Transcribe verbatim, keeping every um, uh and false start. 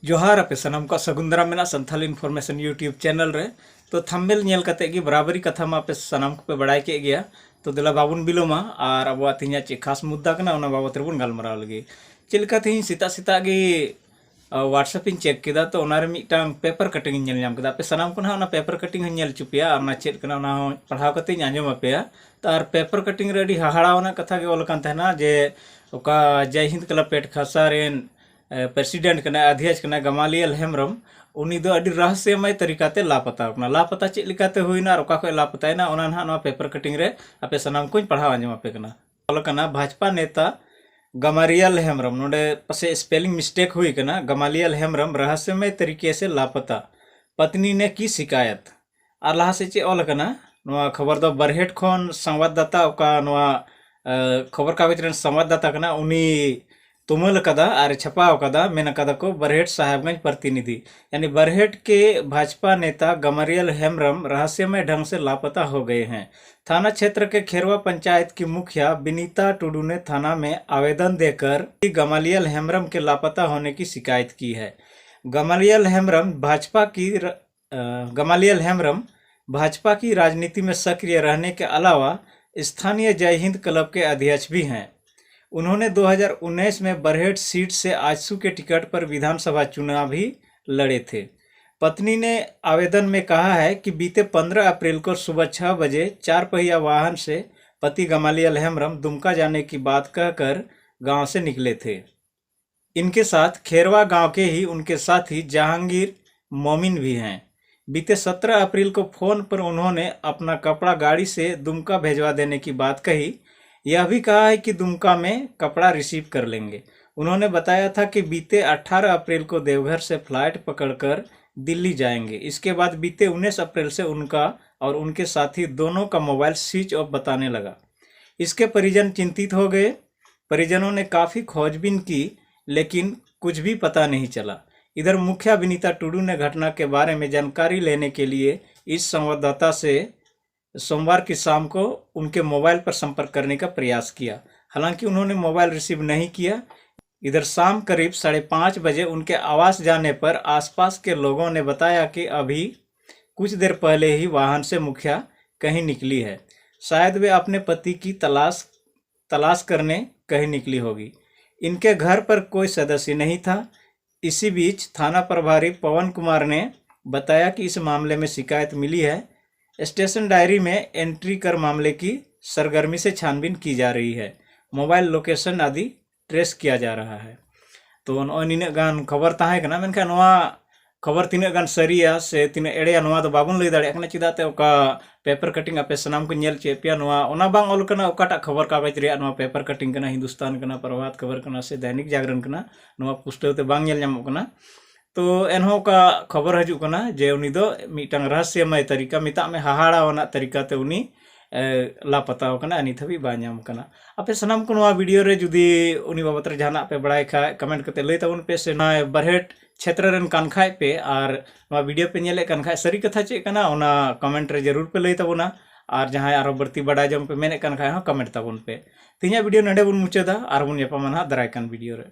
ᱡᱚᱦᱟᱨ ᱟᱯᱮ ᱥᱟᱱᱟᱢ ᱠᱚᱣᱟᱜ ᱥᱟᱹᱜᱩᱱ ᱫᱟᱨᱟᱢ ᱢᱮᱱᱟᱜ ᱥᱟᱱᱛᱷᱟᱞ ᱤᱱᱯᱷᱚᱨᱢᱮᱥᱚᱱ YouTube ᱪᱮᱱᱮᱞ ᱨᱮ᱾ ᱛᱚ ᱛᱷᱟᱢᱵᱮᱞ ᱧᱮᱞ ᱠᱟᱛᱮ ᱜᱮ ᱵᱟᱨᱟᱵᱟᱨᱤ ᱠᱟᱛᱷᱟ ᱢᱟ ᱟᱯᱮ ᱥᱟᱱᱟᱢ ᱠᱚᱯᱮ ᱵᱟᱲᱟᱭ ᱠᱮᱫ ᱜᱮᱭᱟ᱾ ᱛᱚ ᱫᱮᱞᱟ ᱵᱟᱵᱚᱱ ᱵᱤᱞᱚᱢᱟ ᱟᱨ ᱟᱵᱚᱣᱟᱜ ᱛᱮᱦᱮᱧᱟᱜ ᱪᱮᱫ ᱠᱷᱟᱥ ᱢᱩᱫᱽᱫᱟ ᱠᱟᱱᱟ ᱚᱱᱟ ᱵᱟᱵᱚᱛ ᱨᱮᱵᱚᱱ ᱜᱟᱞᱢᱟᱨᱟᱣ ᱞᱮᱜᱮ᱾ ᱪᱮᱫ ᱞᱮᱠᱟ ᱛᱮᱦᱮᱧ ᱥᱮᱛᱟᱜ ᱥᱮᱛᱟᱜ ᱜᱮ WhatsApp ᱤᱧ ᱪᱮᱠ ᱠᱮᱫᱟ, ᱛᱚ ᱚᱱᱟᱨᱮ ᱢᱤᱫᱴᱟᱝ ᱯᱮᱯᱟᱨ ᱠᱟᱴᱤᱝ ᱤᱧ ᱧᱮᱞ ᱧᱟᱢ ᱠᱮᱫᱟ᱾ ᱟᱯᱮ ᱥᱟᱱᱟᱢ ᱠᱚ ᱱᱟᱦᱟᱜ ᱚᱱᱟ ᱯᱮᱯᱟᱨ ᱠᱟᱴᱤᱝ ᱦᱚᱸᱧ ᱧᱮᱞ ᱦᱚᱪᱚ ᱯᱮᱭᱟ ᱟᱨ ᱚᱱᱟ ᱪᱮᱫ ᱠᱟᱱᱟ ᱚᱱᱟ ᱦᱚᱸ ᱯᱟᱲᱦᱟᱣ ᱠᱟᱛᱮ ᱤᱧ ᱟᱸᱡᱚᱢ ᱟᱯᱮᱭᱟ᱾ ᱛᱚ ᱟᱨ ᱯᱮᱯᱟᱨ ᱠᱟᱴᱤᱝ ᱨᱮ ᱟᱹᱰᱤ ᱦᱟᱦᱟᱲᱟᱣᱟᱱᱟᱜ ᱠᱟᱛᱷᱟ ᱜᱮ ᱚᱞ ᱟᱠᱟᱱ ᱛᱟᱦᱮᱱᱟ ᱡᱮ ᱚᱠᱟ ᱡᱟᱭ ᱦᱤᱱᱫ ᱠᱞᱟᱵᱽ ᱯᱮᱴᱠᱷᱟᱥᱟ ᱨᱮᱱ ᱯᱨᱮᱥᱤᱰᱮᱱᱴ ᱠᱟᱱᱟᱭ, ᱟᱫᱷᱭᱟᱪ ᱠᱟᱱᱟᱭ ᱜᱟᱢᱟᱞᱤᱭᱟᱞ ᱦᱮᱢᱵᱨᱚᱢ, ᱩᱱᱤ ᱫᱚ ᱟᱹᱰᱤ ᱨᱚᱦᱚᱥᱭᱚᱢᱚᱭ ᱛᱟᱹᱨᱤᱠᱟᱛᱮ ᱞᱟᱯᱟᱛᱟ ᱠᱟᱱᱟ᱾ ᱞᱟᱯᱟᱛᱟ ᱪᱮᱫ ᱞᱮᱠᱟᱛᱮ ᱦᱩᱭᱱᱟ ᱟᱨ ᱚᱠᱟ ᱠᱷᱚᱱ ᱞᱟᱯᱟᱛᱟᱭᱮᱱᱟ ᱚᱱᱟ ᱱᱟᱦᱟᱜ ᱱᱚᱣᱟ ᱯᱮᱯᱟᱨ ᱠᱟᱴᱤᱝ ᱨᱮ ᱟᱯᱮ ᱥᱟᱱᱟᱢ ᱠᱚᱧ ᱯᱟᱲᱦᱟᱣ ᱟᱸᱡᱚᱢ ᱟᱯᱮ ᱠᱟᱱᱟ᱾ ᱚᱞ ᱟᱠᱟᱱᱟ ᱵᱷᱟᱡᱽᱯᱟ ᱱᱮᱛᱟ ᱜᱟᱢᱟᱨᱤᱭᱟᱞ ᱦᱮᱢᱵᱨᱚᱢ, ᱱᱚᱰᱮ ᱯᱟᱥᱮᱡ ᱥᱯᱮᱞᱤᱝ ᱢᱤᱥᱴᱮᱠ ᱦᱩᱭ ᱟᱠᱟᱱᱟ, ᱜᱟᱢᱟᱞᱤᱭᱟᱞ ᱦᱮᱢᱵᱨᱚᱢ ᱨᱚᱦᱚᱥᱭᱚᱢᱚᱭ ᱛᱟᱹᱨᱤᱠᱮ ᱥᱮ ᱞᱟᱯᱟᱛᱟ, ᱯᱚᱛᱱᱤ ᱱᱮ ᱠᱤ ᱥᱤᱠᱟᱭᱟᱛ᱾ ᱟᱨ ᱞᱟᱦᱟ ᱥᱮᱫ ᱪᱮᱫ ᱚᱞ ᱟᱠᱟᱱᱟ? ᱱᱚᱣᱟ ᱠᱷᱚᱵᱚᱨ ᱫᱚ ᱵᱟᱨᱦᱮᱴ ᱠᱷᱚᱱ ᱥᱚᱝᱵᱟᱫᱫᱟᱛᱟ, ᱚᱠᱟ ᱱᱚᱣᱟ ᱠᱷᱚᱵᱚᱨ ᱠᱟᱜᱚᱡᱽ ᱨᱮᱱ ᱥᱚᱝᱵᱟᱫᱫᱟᱛᱟ ᱠᱟᱱᱟ, ᱩᱱᱤ ᱛᱩᱢᱟᱹᱞ ᱟᱠᱟᱫᱟ ᱟᱨ ᱪᱷᱟᱯᱟᱣ ᱟᱠᱟᱫᱟ᱾ ᱢᱮᱱ ᱟᱠᱟᱫᱟ ᱠᱚ ᱵᱟᱨᱦᱮᱴ ᱥᱟᱦᱮᱵᱽᱜᱚᱸᱡᱽ ᱯᱨᱚᱛᱤᱱᱤᱫᱷᱤ, ᱭᱟᱱᱤ ᱵᱟᱨᱦᱮᱴ ᱠᱮ ᱵᱷᱟᱡᱽᱯᱟ ᱱᱮᱛᱟ ᱜᱟᱢᱟᱨᱤᱭᱟᱞ ᱦᱮᱢᱵᱨᱚᱢ ᱨᱚᱦᱚᱥᱭᱚᱢᱚᱭ ढंग से लापता हो गए हैं। थाना क्षेत्र के खेरवा पंचायत की मुखिया बिनीता टुडू ने थाना में आवेदन देकर गमालियल हेम्ब्रम के लापता होने की शिकायत की है। गमालियल हेम्ब्रम भाजपा की र, अ, गमालियल हेम्ब्रम भाजपा की राजनीति में सक्रिय रहने के अलावा स्थानीय जय हिंद क्लब के अध्यक्ष भी हैं। उन्होंने दो हज़ार उन्नीस में बरहेट सीट से आजसू के टिकट पर विधानसभा चुनाव भी लड़े थे। पत्नी ने आवेदन में कहा है कि बीते पन्द्रह अप्रैल को सुबह छह बजे चार पहिया वाहन से पति गमालियल हेम्ब्रम दुमका जाने की बात कहकर गांव से निकले थे। इनके साथ खेरवा गांव के ही उनके साथी जहांगीर मोमिन भी हैं। बीते सत्रह अप्रैल को फोन पर उन्होंने अपना कपड़ा गाड़ी से दुमका भेजवा देने की बात कही। यह भी कहा है कि दुमका में कपड़ा रिसीव कर लेंगे। उन्होंने बताया था कि बीते अठारह अप्रैल को देवघर से फ्लाइट पकड़कर दिल्ली जाएंगे। इसके बाद बीते उन्नीस अप्रैल से उनका और उनके साथी दोनों का मोबाइल स्विच ऑफ बताने लगा। इसके परिजन चिंतित हो गए। परिजनों ने काफ़ी खोजबीन की, लेकिन कुछ भी पता नहीं चला। इधर मुखिया विनीता टुडू ने घटना के बारे में जानकारी लेने के लिए इस संवाददाता से सोमवार की शाम को उनके मोबाइल पर संपर्क करने का प्रयास किया, हालांकि उन्होंने मोबाइल रिसीव नहीं किया। इधर शाम करीब साढ़े पाँच बजे उनके आवास जाने पर आसपास के लोगों ने बताया कि अभी कुछ देर पहले ही वाहन से मुखिया कहीं निकली है। शायद वे अपने पति की तलाश तलाश करने कहीं निकली होगी। इनके घर पर कोई सदस्य नहीं था। इसी बीच थाना प्रभारी पवन कुमार ने बताया कि इस मामले में शिकायत मिली है। स्टेशन डायरी में एंट्री कर मामले की सरगर्मी से छानबीन की जा रही है। मोबाइल लोकेशन आदि ट्रेस किया जा रहा है। ᱛᱚ ᱱᱚᱜᱼᱚᱭ ᱱᱤᱱᱟᱹᱜ ᱜᱟᱱ ᱠᱷᱚᱵᱚᱨ ᱛᱟᱦᱮᱸ ᱠᱟᱱᱟ, ᱢᱮᱱᱠᱷᱟᱱ ᱱᱚᱣᱟ ᱠᱷᱚᱵᱚᱨ ᱛᱤᱱᱟᱹᱜ ᱜᱟᱱ ᱥᱟᱹᱨᱤᱭᱟ ᱥᱮ ᱛᱤᱱᱟᱹᱜ ᱮᱲᱮᱭᱟ, ᱱᱚᱣᱟ ᱫᱚ ᱵᱟᱵᱚᱱ ᱞᱟᱹᱭ ᱫᱟᱲᱮᱭᱟᱜ ᱠᱟᱱᱟ᱾ ᱪᱮᱫᱟᱜ ᱛᱮ ᱚᱠᱟ ᱯᱮᱯᱟᱨ ᱠᱟᱴᱤᱝ ᱟᱯᱮ ᱥᱟᱱᱟᱢ ᱠᱚ ᱧᱮᱞ ᱪᱮᱫ ᱯᱮᱭᱟ, ᱱᱚᱣᱟ ᱚᱱᱟ ᱵᱟᱝ ᱚᱞ ᱠᱟᱱᱟ ᱚᱠᱟᱴᱟᱜ ᱠᱷᱚᱵᱚᱨ ᱠᱟᱜᱚᱡᱽ ᱨᱮᱭᱟᱜ ᱱᱚᱣᱟ ᱯᱮᱯᱟᱨ ᱠᱟᱴᱤᱝ ᱠᱟᱱᱟ, ᱦᱤᱱᱫᱩᱥᱛᱟᱱ ᱠᱟᱱᱟ, ᱯᱨᱚᱵᱷᱟᱛ ᱠᱷᱚᱵᱚᱨ ᱠᱟᱱᱟ ᱥᱮ ᱫᱚᱭᱱᱤᱠ ᱡᱟᱜᱽᱨᱚᱱ ᱠᱟᱱᱟ, ᱱᱚᱣᱟ ᱯᱩᱥᱴᱟᱹᱣ ᱛᱮ ᱵᱟᱝ ᱧᱮᱞ ᱧᱟᱢᱚᱜ ᱠᱟᱱᱟ᱾ ᱛᱚ ᱮᱱᱦᱚᱸ ᱚᱠᱟ ᱠᱷᱚᱵᱚᱨ ᱦᱤᱡᱩᱜ ᱠᱟᱱᱟ ᱡᱮ ᱩᱱᱤ ᱫᱚ ᱢᱤᱫᱴᱟᱝ ᱨᱚᱦᱚᱥᱭᱚᱢᱚᱭ ᱛᱟᱹᱨᱤᱠᱟ, ᱢᱮᱛᱟᱜ ᱢᱮ ᱦᱟᱦᱟᱲᱟᱣᱟᱱᱟᱜ ᱛᱟᱹᱨᱤᱠᱟ ᱛᱮ ᱩᱱᱤ ᱮ, ᱞᱟᱯᱟᱛᱟᱣ ᱠᱟᱱᱟ, ᱱᱤᱛ ᱦᱟᱹᱵᱤᱡ ᱵᱟᱭ ᱧᱟᱢ ᱠᱟᱱᱟ᱾ ᱟᱯᱮ ᱥᱟᱱᱟᱢ ᱠᱚ ᱱᱚᱣᱟ ᱵᱷᱤᱰᱤᱭᱳ ᱨᱮ ᱡᱩᱫᱤ ᱩᱱᱤ ᱵᱟᱵᱚᱫ ᱨᱮ ᱡᱟᱦᱟᱱᱟᱜ ᱯᱮ ᱵᱟᱲᱟᱭ ᱠᱷᱟᱡ ᱠᱚᱢᱮᱱᱴ ᱠᱟᱛᱮ ᱞᱟᱹᱭ ᱛᱟᱵᱚᱱ ᱯᱮ, ᱥᱮ ᱱᱚᱣᱟ ᱵᱟᱨᱦᱮᱴ ᱪᱷᱮᱛᱨᱚ ᱨᱮᱱ ᱠᱟᱱ ᱠᱷᱟᱡ ᱯᱮ ᱟᱨ ᱱᱚᱣᱟ ᱵᱷᱤᱰᱤᱭᱳ ᱯᱮ ᱧᱮᱞᱮᱫ ᱠᱟᱱ ᱠᱷᱟᱡ ᱥᱟᱹᱨᱤ ᱠᱟᱛᱷᱟ ᱪᱮᱫ ᱠᱟᱱᱟ ᱚᱱᱟ ᱠᱚᱢᱮᱱᱴ ᱨᱮ ᱡᱟᱹᱨᱩᱲ ᱯᱮ ᱞᱟᱹᱭ ᱛᱟᱵᱚᱱᱟ᱾ ᱟᱨ ᱡᱟᱦᱟᱸᱭ ᱟᱨᱚ ᱵᱟᱹᱲᱛᱤ ᱵᱟᱰᱟᱭ ᱡᱚᱝ ᱯᱮ ᱢᱮᱱᱮᱫ ᱠᱟᱱ ᱠᱷᱟᱡ ᱦᱚᱸ ᱠᱚᱢᱮᱱᱴ ᱛᱟᱵᱚᱱ ᱯᱮ᱾ ᱛᱮᱦᱮᱧᱟᱜ ᱵᱷᱤᱰᱤᱭᱳ ᱱᱚᱸᱰᱮ ᱵᱚᱱ ᱢᱩᱪᱟᱹᱫᱟ, ᱟᱨ ᱵᱚᱱ ᱧᱟᱯᱟᱢᱟ ᱱᱟᱦᱟᱜ ᱫᱟᱨᱟᱭ ᱠᱟᱱ ᱵᱷᱤᱰᱤᱭᱳ ᱨᱮ᱾